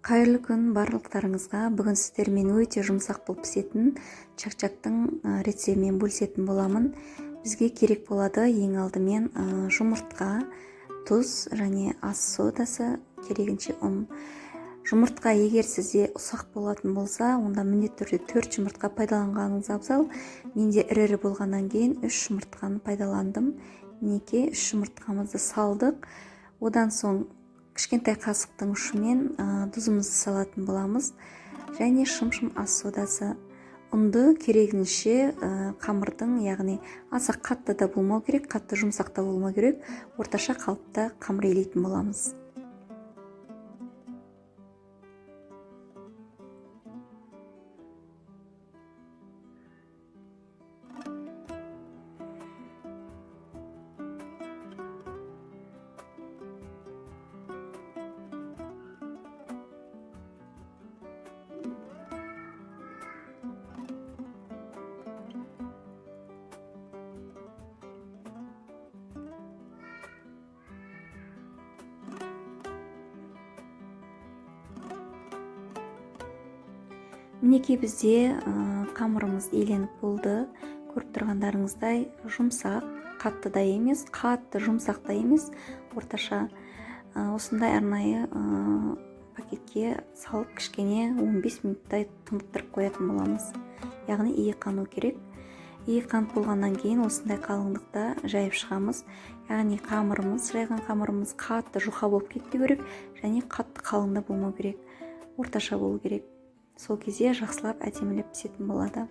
Қайырлы күн барлықтарыңызға. Бүгін сіздермен өте жұмсақ болып пісетін чак-чактың рецептімен бөлісетін боламын. Бізге керек болады ең алдымен жұмыртқа, тұз және ас содасы, керегінше ұн. Жұмыртқа егер сізде ұсақ болатын болса, онда міндетті түрде 4 жұмыртқа пайдаланғаныңыз абзал. Менде ірі-ірі болғаннан кейін 3 жұмыртқаны пайдаландым. Мінекей, 3 жұмыртқамызды салдық. Одан соң кішкентай қасықтың ұшымен тұзымызды салатын боламыз және шым-шым ас содасы. Ұнды керегінше қамырдың, яғни аса қатты да болмау керек, қатты жұмсақ та болмау керек, орташа қалыпта қамыр илейтін боламыз. Мінекей, бізде қамырымыз иленіп болды. Көріп тұрғандарыңыздай жұмсақ, қатты да емес, қатты жұмсақ та емес, орташа. Осындай арнайы пакетке салып кішкене 15 минуттай тынықтырып қоятын боламыз. Яғни иі қану керек. Иі қанып болғаннан кейін осындай қалыңдықта жайып шығамыз. Яғни жайған қамырымыз қатты жұқа болып кетпеу керек және қатты қалың да болмау керек, орташа болу керек. Сол кезде жақсылап әдемілеп пісетін болады.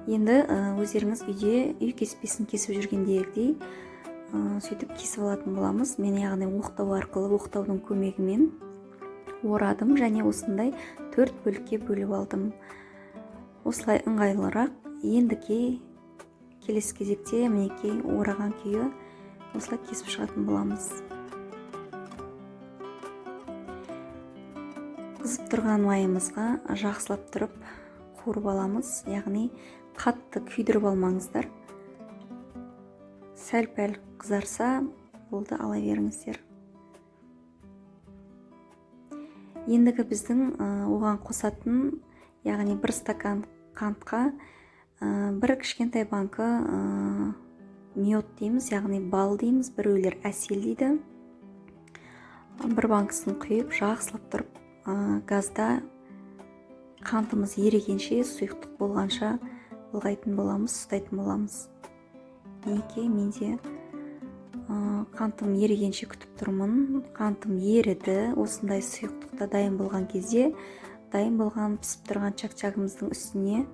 Енді өздеріңіз үйде үй кеспесін кесіп жүргендегідей, сөйтіп кесіп алатын боламыз. Мен яғни оқтау арқылы, оқтаудың көмегімен орадым және осындай 4 бөлікке бөліп алдым. Осылай ыңғайлырақ. Енді келесі кезекте мінекей ораған күйі осылай кесіп шығатын боламыз. Қызып тұрған майымызға жақсылап тұрып қуырып аламыз, яғни қатты күйдіріп алмаңыздар. Сәл-пәл қызарса болды, ала беріңіздер. Ендігі біздің оған қосатын, яғни 1 стакан қантқа 1 кішкентай банкі мед дейміз, яғни бал дейміз, біреулер әсел дейді. 1 банкісін құйып, жақсылап тұрып газда қантымыз ерігенше, сұйықтық болғанша былғайтын боламыз, ұстайтын боламыз. Мінекей, менде қантым ерігенше күтіп тұрмын. Қантым еріді. Осындай сұйықтықта дайын болған кезде, дайын болған пісіп тұрған чак-чагымыздың үстіне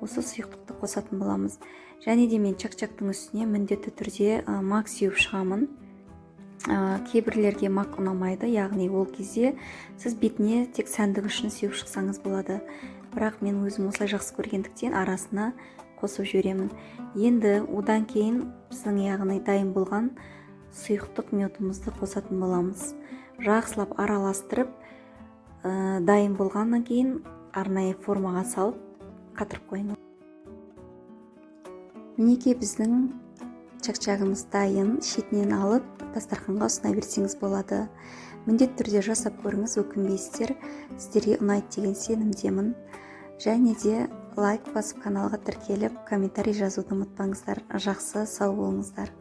осы сұйықтықты қосатын боламыз. Және де мен чак-чактың үстіне міндетті түрде мак сеуіп шығамын. Кейбірлерге мак ұнамайды, яғни ол кезде сіз бетіне тек сәндік үшін сеуіп шықсаңыз болады. Бірақ мен өзім осылай жақсы көргендіктен арасына қосып жіберемін. Енді одан кейін біздің, яғни дайын болған сұйықтық медімізді қосатын боламыз. Жақсылап араластырып, дайын болғаннан кейін арнайы формаға салып қатырып қойыңыз. Мінекей, біздің чак-чагымыз дайын. Шетінен алып дастарханға ұсына берсеңіз болады. Міндетті түрде жасап көріңіз, өкінбейсіздер. Сіздерге ұнайды деген сенімдемін. Және де лайк басып, каналға тіркеліп, комментарий жазуды ұмытпаңыздар. Жақсы, сау болыңыздар.